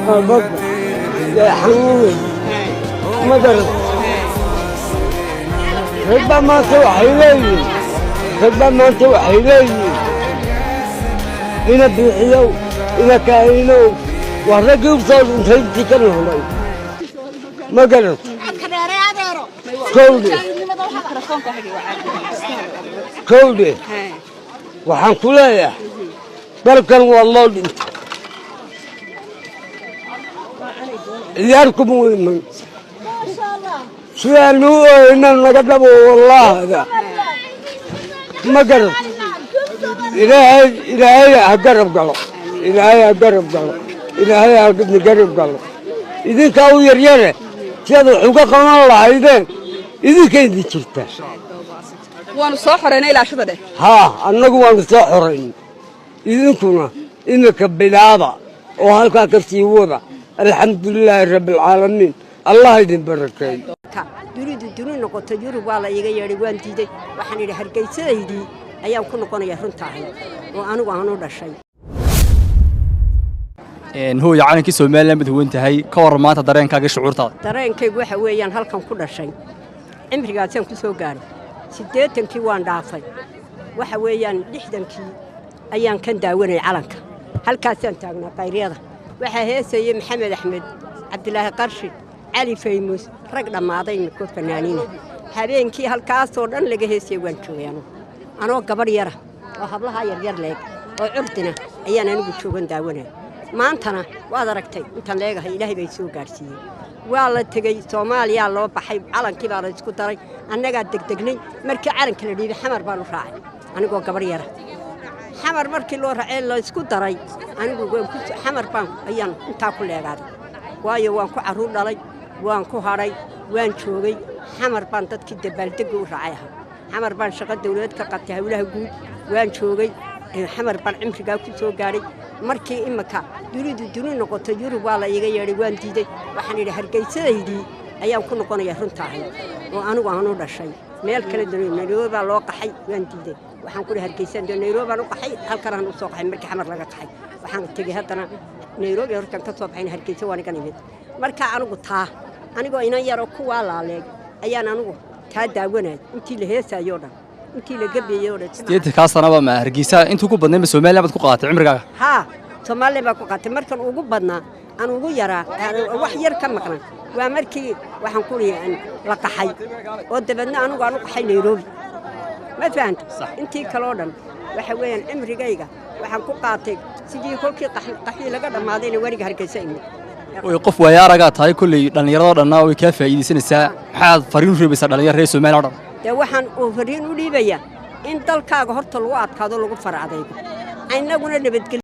Qalbadda xanuunay, ma garan. Rag baa maanta waxay leeyihiin ina biixiyow, ina kaahinow. Waa raggii u soo dhintay intii ka noolay, ma garan. Kowdhe, kowdhe, waxaan ku leeyahay dalkan waa loo dhintay, ciyaar kuma iman. Sidaanu u oyna naga dhabo, wallaahda, ma garan. Ilaahay, Ilaahay ha garab galo, Ilaahay ha garab galo, Ilaahay ha garab galo. Idinkaa u yaryare, sidaad wax uga qaban lahaydeen idinka idin jirta. Waanu soo xoreynay, ilaashada dheh. Haa, annagu waanu soo xorayn, idinkuna iminka bilaaba oo halkaa ka sii wada. Alxamdulilaahi rabbialcaalamiin, Allah idin barakeeyo. Dunidu duni noqoto, Yurub waa la iiga yeedhay, waan diiday. Waxaan idhi Hargeysadaydii ayaan ku noqonaya, runta ahayd oo anigu aanu dhashay. Hooya, calankii Somaliland baad huwan tahay. Ka warran maanta dareenkaaga, shucuurtaada? Dareenkaygu waxa weeyaan, halkan ku dhashay, cimrigaasaan ku soo gaadhay, 80-kii waan dhaafay. Waxa weeyaan 60-kii ayaan kan daawanay calanka. Halkaasaan taagnaa qayryada. Waxaa heesayey Maxamed Axmed, Cabdilaahi Qarshi, Cali Faymuus, rag dhammaaday imikoo fanaaniina. Habeenkii halkaasoo dhan laga heesayey waan joogay anugu, anoo gabadh yara oo hablahaa yaryar leeg oo curdina ayaan anigu joogan daawanaya. Maantana waad aragtay intaan leegahay, Ilaahay bay soo gaadhsiiyey. Waa la tegey, Soomaaliyaa loo baxay, calankii baa la isku daray. Annagaa degdegnay. Markii calanka la dhiibay Xamar baanu raacay anigoo gabadh yara. Xamar markii loo raacee la isku daray, anigu waan ku Xamar baan ayaan intaa ku leegaaday, waayo waan ku carruur dhalay, waan ku hadhay, waan joogay Xamar. Baan dadkii dabaaldegga u raacay ahaa. Xamar baan shaqo dawladeed ka qabtay, hawlaha guud waan joogay. Xamar baan cimrigaa ku soo gaadhay. Markii imika dunidu duni noqoto, Yurub waa la iiga yeedhay, waan diiday. Waxaan idhi Hargeysadaydii ayaan ku noqonaya, runta ahayd oo anigu aanu dhashay. Meel kale duni, Nairobi baa loo qaxay, waan diiday. Waxaan ku idhi Hargeysaan doo. Nairobi baan u qaxay, halkanaan u soo qaxay. Markii Xamar laga qaxay waxaan tegey haddana Nairobi. Hortaan ka soo baxayna Hargeysa waan igan imid. Marka anigu taa, anigoo inan yaroo kuwaa laaleeg ayaan anigu taa daawanayay, intii la heesaayoo dhan, intii la gabayay oo dhan. 80-kaa sanaba ma Hargeysa intuu ku badnay ma Somaliland baad ku qaadatay cimrigaaga? Haa, Soomaaliya baa ku qaatay. Markan ugu badnaa aan ugu yaraa, wax yar ka maqnaa, waa markii waxaan ku leeyahay la qaxay oo dabeedna anigu aan u qaxay Nairobi, ma fahanta? Intii kaloo dhan waxa weeyaan cimrigayga waxaan ku qaatay sidii kolkii qaxii laga dhammaadayna weriga Hargeysa imid. Oy, qof waaya aragaa tahay, kolley dhallinyaradoo dhanna way kaa faa'iidaysanaysaa. Maxaad fariin u reebaysaa dhalinyar reer Somaliland o dhan? Dee waxaan uu fariin u dhiibayaa in dalkaaga horta lagu adkaado, lagu fara adaygo, innaguna nabadgelyo.